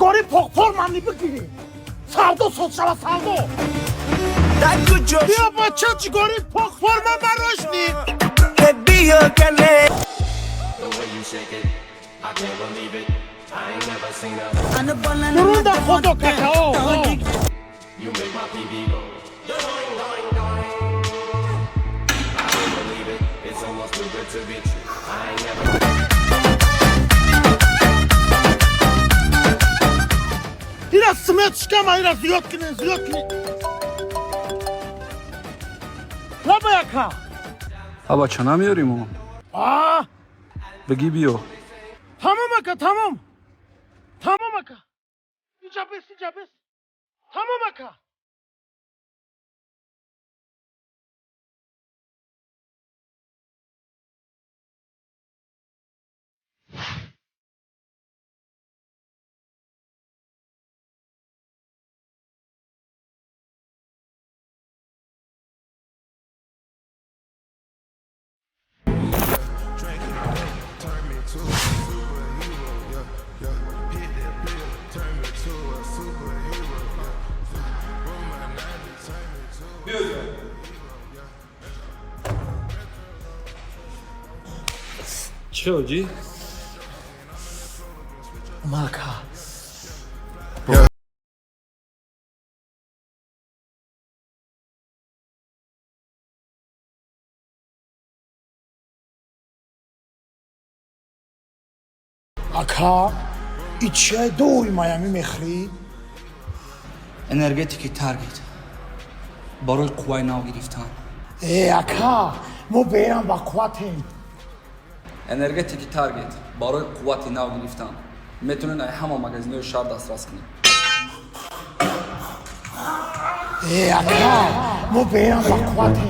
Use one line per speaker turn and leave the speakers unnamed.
Ҷигори покформамни бигирӣ. Савдо соз шава, савдо. Биё, бача, ҷигори покформа барошни. Дурунда худо какао. Ира смет шикама, ира зиёд кинен, зиёд кинен. Лаба, яка.
Абача, намеёримо?
А.
Бигӣ, биё.
Тамом, ака, тамом. Тамом, ака. Иҷа бес, иҷа бес. Тамом, ака.
Чӣ хел, ҷӣ?
Мака. Ака, и чай дои Майами мехӯрӣ?
Энергетики Таргет барои қувваи нав гирифтан.
Э, ака, мо берам ба қувватем.
Энергетики Таргет барои қуввати нав гирифтан метавонед ай ҳама магазинҳои шаҳр дастрас кунед.
Э, ака, мо берам ба қувватем.